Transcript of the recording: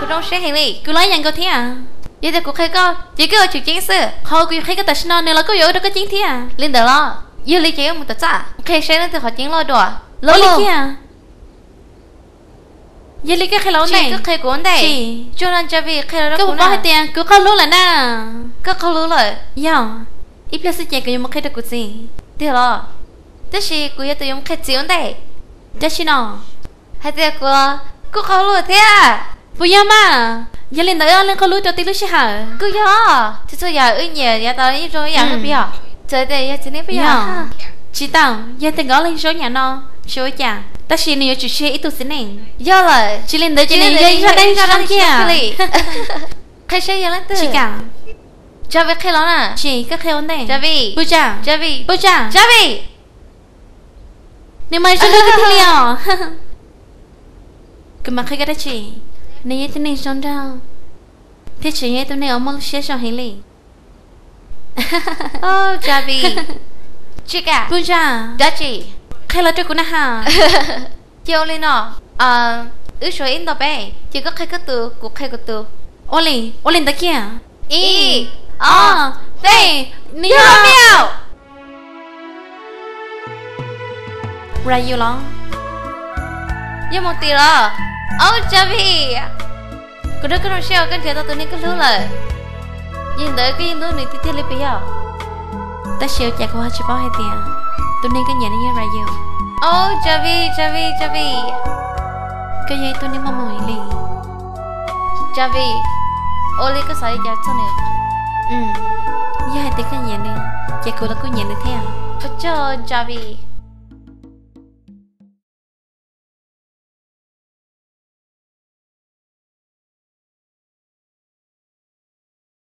Zoo siab heev li, kuv los ib yam nkaus thiab. Yog tias kuv qhia koj ces koj yuav tsum ceeb xwb. Qhov kuv yuav qhia koj tam sim no nws los koj yuav ua rau koj ceeb thiab. Li ntawd los? Yog li ces wb mus tom txaj qhia seb leej twg qhov ceeb loj dua. Los li thiab. Yog li koj qhia los ua ntej, koj qhia kuv ua ntej. Tsuas no Javi qhia los rau kuv, koj puas paub hais tias kuv qaug hlub lawm na? Koj qaug hlub lawm? Yog, ib pliag xwb ces kuv yuav mus qhia rau kuv txiv. Tiag los? Tab sis kuv yog tus yuav mus qhia txiv ua ntej. Dab tsi no? Hais tias kuv kuj qaug hlub thiab. Puas yog mas? Yog li ntawd wb ob leeg qaug hlub rau tib lub sij hawm. Kuj yog, txhua txhua yam wb nyiam yav tas yeej zoo ib yam xwb puas yog? Txawm tias yog txiv neej puas yog? Tsis tau, yog tias nkawd ob leeg zoo ib yam no tsis ua cas, tab sis nws yuav tsum tseg ib tug txiv neej. Yog lawm, tsis li ntawd ces nws yog ib zaj dab neeg zoo kiag li. Qhia seb yog leej twg. Tsis kam. Javi qhia los na. Tsis, koj qhia ua ntej. Javi. Puj Tsa. Javi. Puj Tsa. Javi. Nws mas zoo nkauj tiag tiag li os. Kuv mam qhia koj dab tsi, nws yog ib tug neeg zoo nraug, thiab tseem yog ib tug neeg uas muaj lub siab zoo heev li. Javi. Tsis kam. Puj Tsa. Dab tsi? Qhia los rau kuv na ha. Ces ua li no, wb suav ib ntau peb, ces koj qhia koj tus, kuv qhia kuv tus. Ua li, ua li ntawd kiag. Ib, ob, peb, nws yog Romeo. Ryu los? Yog mus tim los? Au Javi, kuv nrog koj zoo siab uas koj nrhiav tau tus neeg koj hlub lawm. Yog li ntawd koj yeej hlub nws tiag tiag li puas yog? Tab sis ua cas kuv ho tsis paub hais tias tus neeg koj nyiam no yog Ryu? Au Javi, Javi, Javi, koj yog ib tug neeg muaj hmoo heev li. Javi, ua li koj xav li cas txog nws? Yog hais tias koj nyiam nws, ces kuv los kuj nyiam nws thiab. Ua tsaug Javi.